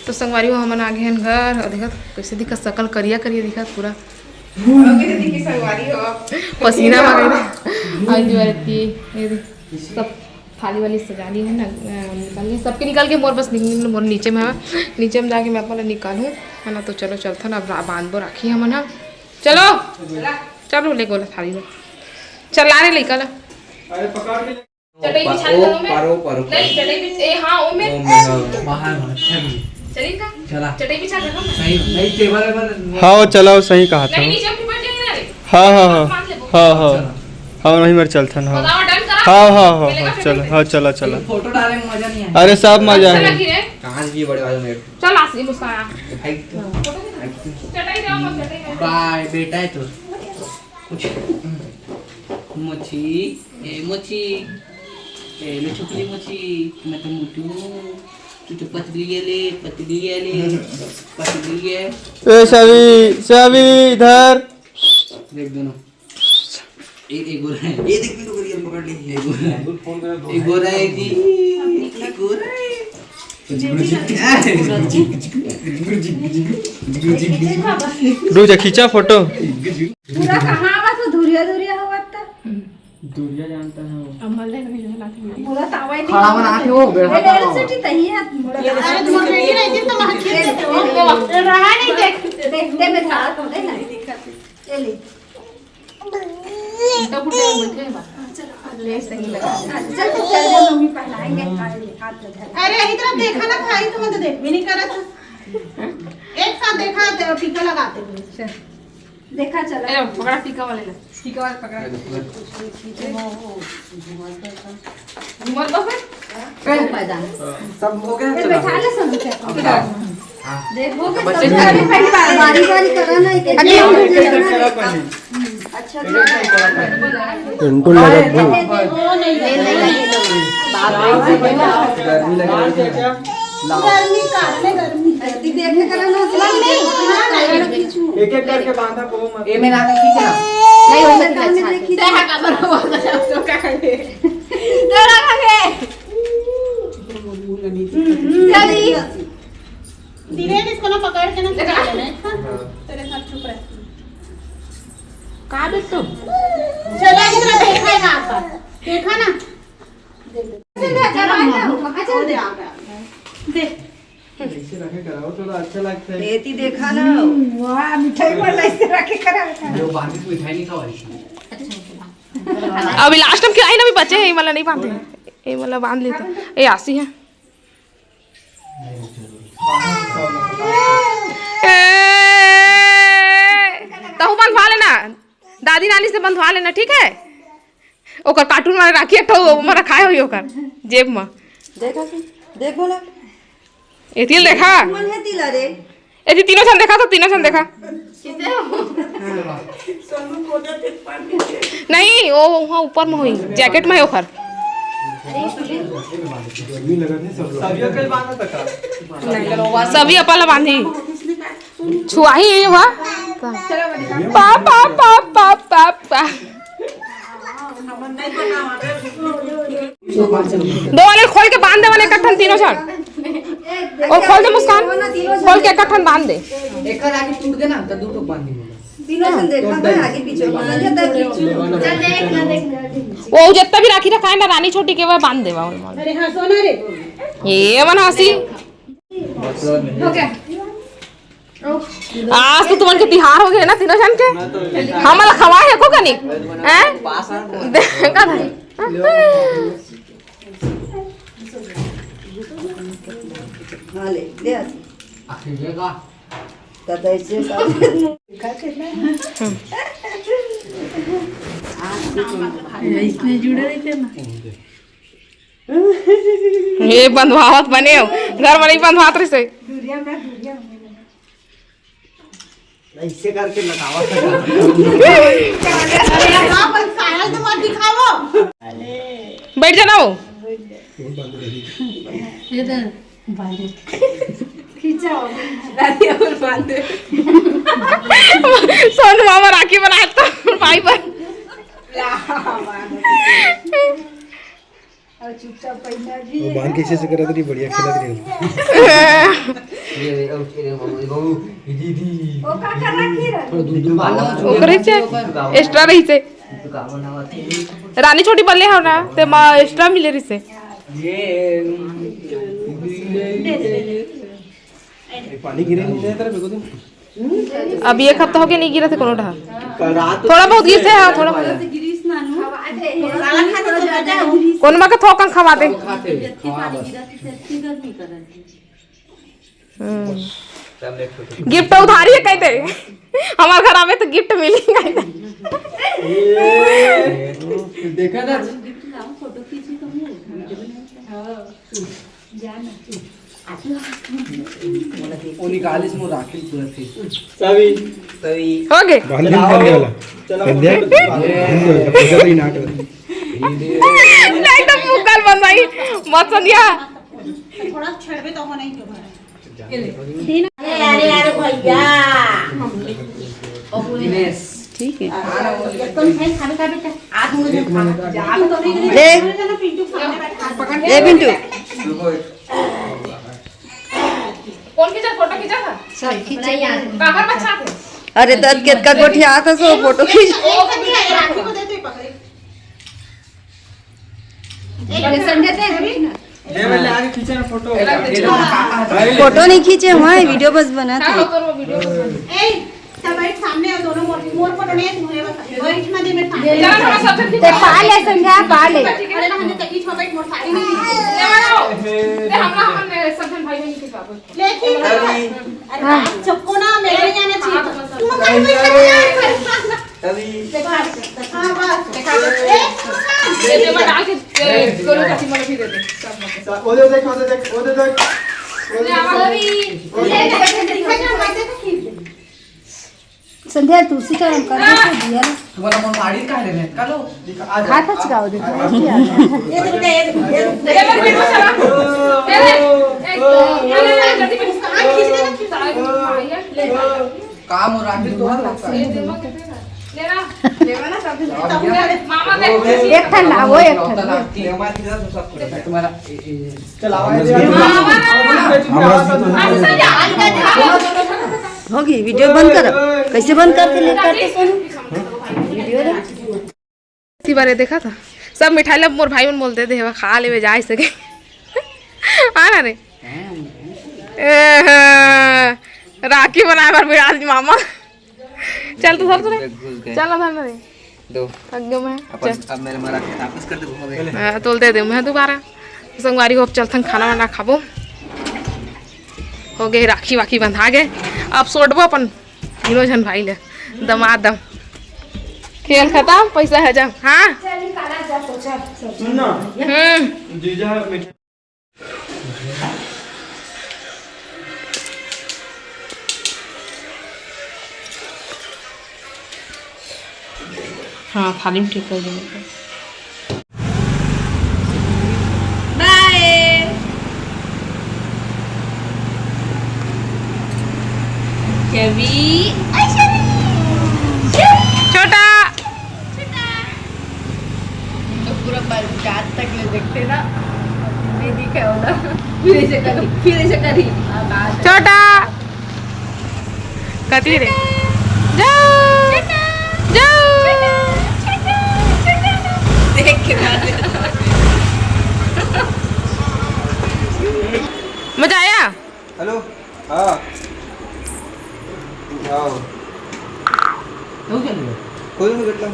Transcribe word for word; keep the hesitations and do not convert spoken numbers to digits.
तो संगवारी हो, हमन आ गे हन घर। अउ देखत कइसे दिखत, सकल करिया करिया दिखत पूरा। कैसे दिखी संगवारी हो आप? पसीना आ गए। आज दीवार इतनी, ये देख, सब थाली वाली सजा ली है ना, अ, निकाल ली सबके, निकाल के मोर बस निक-, मोर नीचे में है, नीचे में जाके मैं अपन निकालूँ, है ना। तो चलो चलथन अब रा-, बांधबो राखी हमन ह। चलो, चलो ले गोला थाली में, चल ला रे लइका ला। अरे पकड़ के चटई बिछा ले में। पारो, पारो, नहीं, चटई बिछ-, ए, हाँ, ओ में। ओ में, हाँ। बाहर में, अच्छा भी। चली का? चला। चटई बिछा ले ना। सही, नहीं, टेबल वेबल। हाँ, वो चलाओ, सही कहा था। नहीं, नीचे हम निपट जाएंगे ना रे। हाँ, हाँ, हाँ। बांध ले वो। हाँ, हाँ। चला। हाँ, वहीं मर चलथन, हाँ। बताओ, डन करा? हाँ, हाँ, हाँ, मिलेगा हाँ, चटई चला, पे। हाँ, चला, चला। फोटो डाले में मजा नहीं आया। अरे, सब मजा अच्छा है। लगी रे। कहाँ जी बड़े वाले में? चल, आसी मुस्कान। भाई, तो चटई दे, मत चटई दे। बाय, बेटा है तो। कुछ। मोची, ए मोची, ए ले छुपली मोची, मैं तो मोटू, तू तो पतली है ले, पतली है ले, पतली है। ए सभी, सभी इधर। देख दोनों। एक, एक गोरा है। ये देख, मेरे को रियल पकड़ ली। एक गोरा है। एक गोरा है जी। एक गोरा है। रुक जा, खींचा फोटो। पूरा कहाँ आवा तो धुरिया धुरिया होवत त। दुरिया जानता है वो। अमल है, नहीं जानता। पूरा तावा ही खड़ा बना के हो गया। ये डेढ़ सीटी तही है, पूरा ये तावा शायद ही मोर बेटी रहती तो मैं खींच देते, वो, वो रहा नहीं देख। देखते में था तो है ना। ये ले। तो बुढ़े बैठे हैं बाहर। ले सही लगा। चल, चल, चल, मम्मी पहनाएंगे, हाथ में धर। अरे, इधर देखा ना भाई, तुम तो देख भी नहीं करा था। एक साथ देखा, तो टीका लगाते हुए। चल। देखा चला। ए, पकड़ा टीका वाले ला। टीका वाले पकड़ा। घूमर तो फिर? सब हो गया, ये चला। बैठा ले सब, अब हाँ। देखो कि बच्चे सब भी पहली बार बारी बारी करा ना, एक एक अच्छा, एक एक करा पहले। अच्छा, एक एक करा पहले। पिंटू लगत भी। गर्मी लग रही है। गर्मी काट ले, गर्मी। ऐसी देखे करो ना, नहीं, नहीं। एक एक करके बांधा को मत। ये मेरा खींचना। नहीं, हो सकता है, अच्छा। देखा का बड़ा हुआ था, तो क्या करें? तो रखेंगे। चलिए। धीरे से इसको ना पकड़ के ना खींच लेना है, हाँ? तेरे साथ चुप रहती हूँ। कहाँ देख तुम? चला, इधर देखा है कहाँ पर? देखा ना? देख, देख। अच्छा, अच्छा, अच्छा, अच्छा। देख। ऐसे रखे कराओ, थोड़ा अच्छा लगता है। बेटी देखा ना। हम्म, वाह, मिठाई वाला ऐसे रखे करा है। जो बांधी मिठाई नहीं खावा। अभी लास्ट टाइम खिलाई ना, अभी बचे हैं, ये वाला नहीं बांधे हैं। ये वाला बांध लेते हैं। ये आसी है। ए, तहु बंधवा लेना, दादी नानी से बंधवा लेना, ठीक है? ओकर कार्टून वाला राखी एक ठो ओमा रखाए होई ओकर जेब म। देखा से, देखो ना। एतिल देखा। मन है तिला रे। एती तीनों झन देखा तो तीनों झन देखा। नहीं, वो वहाँ ऊपर में होई, जैकेट में है ओकर। सभी अपन ला बांधी। छुआही ये हुआ। पा, पा, पा, पा, पा, पा। दो वाले खोल के बांध दे, वाले एक ठन तीनों झन। ओ, खोल दे मुस्कान, खोल के एक ठन बांध दे। एकर आगे टूट देना, तो दू ठो बांध दे। तीनों झन देखा ना, आगे पीछे बांध दे, तब पीछे। वो जितना भी राखी रखा है ना, रानी छोटी के, वो बांध देवा उनमें। अरे हाँ, सोना रे। ये मन हंसी। हो गया। आज तो तुमन के तिहार हो गए ना, तीनों झन के। हमन ला खवाए हे को कनी? हैं? देखा था। हाँ, ले, ले आ। आखिर ये का? तो ऐसे सब। इसमें जुड़े रहते ना। ये बंधवावत बने हो, घर में नहीं बंधवात रहिसे। दूरिया में, दूरिया में। ऐसे करके लगावा था। अरे, आप सायल तो मत दिखाओ। बैठ जाना हो। ये तो बांधे। खींचा हो। दादी और बांधे। सोनू मामा राखी बनाए तो भाई बहन। ला, बांधे। और चुपचाप पहना भी वो है। बांध कैसे से करत रही, बढ़िया खेलत रही। ये, ये, ये, ये, ये, ये, दीदी। वो का कर रखी रही? थोड़ा दूर, दूर बांध लो। ओकरे से extra रही से। रानी छोटी बल्ले हो ना, ते मा extra मिले रही से। ये, ये पानी गिरे नहीं तेरे पे को दिन। अब एक हफ्ता हो गया नहीं गिरा थे कोनो ढहा। कल रात थोड़ा बहुत गिरते हैं, हाँ, थोड़ा बहुत। कोनो मा के थोकन खवा दे। खाते, खवा बस। हम्म। गिफ्ट उधारी है कहते। हमारे घर आवे तो गिफ्ट मिली कहते। देखा ना। वो निकालिस मोर राखी पूरा फिर। सभी, सभी। हो गए। बांध के निकाल वाला। चलो। कंध्या? ये। कंध्या तो ही नाट। नहीं तो मुकल बन भाई। मत संध्या। थोड़ा छेड़बे तो हो नहीं तो घर। अरे, अरे, अरे भैया। ठीक है। एकदम है, खाबे, खाबे, खा। आज मुझे खा। ले। पिंटू सामने बैठा। ए पिंटू। कौन खींचा, फोटो खींचा था? सब खींचे यार। काकर बच्चा थे? अरे, दत्त केतका गोठिया था, सो फोटो खींच। राखी को दे, तू ही पकड़े। संडे थे। दे, मैं ले आके खींचे ना फोटो। फोटो नहीं खींचे, वहाँ वीडियो बस बना था। ए, सब एक सामने हो, दोनों मोर, मोर फोटो नहीं है, तुम्हारे बस। और इतना दे, मैं सामने। चलो, थोड़ा सा ते पा ले, संध्या, पा ले। अरे, ना, हमने तो बीच में बैठ, मोर साड़ी नहीं। ले वाला हो। ते हम ना, हमने सब जन भाई बहन के बाबू। लेकिन, अरे, चक्को ना, मेरे नहीं आना चाहिए। तू मत अरे, अरे। अभी। देखा, हाँ, बस। देखा, ए, ये मैं डाल के, ए, दोनों चाची मले भी दे दे। सब मत। वो दे देख, वो दे देख, वो दे देख। वो दे देख। अभी। वो दे देख। संध्या, तुलसी का हम कर दे दिया ना। तुम्हारा मन साड़ी का है रे? का लो। हाथ हच गाओ दे। ये तो दे, ये तो दे। ये तो दे, ये तो दे। काम और राखी तो ये देवा के दे ना। लेवा, लेवा ना सब दिन। मामा दे। एक ठन ला, वो एक ठन। तुम्हारा, ए, ए, चलावा दे। मामा। हमरा से तो होगी, वीडियो बंद कर। कैसे बंद करते, ले करते सुन। वीडियो दे। इसी बारे देखा था, सब मिठाई ला मोर भाई मन बोलते थे, "खा लेवे जाए सके।" हाँ ना रे। एहे, राखी बनाए बर बिराज मामा। चल तू धर, तू रे। घुस गए। चल ना धर ना रे। दो। थक गया मैं। अपन चल। अब मेरे मारा के वापस कर दे, घूम गए। हाँ, तोल दे दे मैं दोबारा। संगवारी हो, अब चलथन खाना वाना खाबो। हो गए राखी वाखी बंधा गए। अब सोटबो अपन तीनों झन भाई ले। दमादम। खेल खत्म, पैसा हजम। हाँ। सुन ना। हम्म। जीजा मीठा। हाँ, थाली में ठीक कर देंगे। बाय। शबी, ओए शबी। छोटा। तो पूरा पंचायत तक ले देखते ना, नहीं दिखे होला। फिर ऐसे करी, फिर ऐसे करी। छोटा। कति रे? जाओ। जाओ। देख के मार दे। मजा आया? हेलो। हाँ। हाँ। तू क्या ले? कोई नहीं बेटा।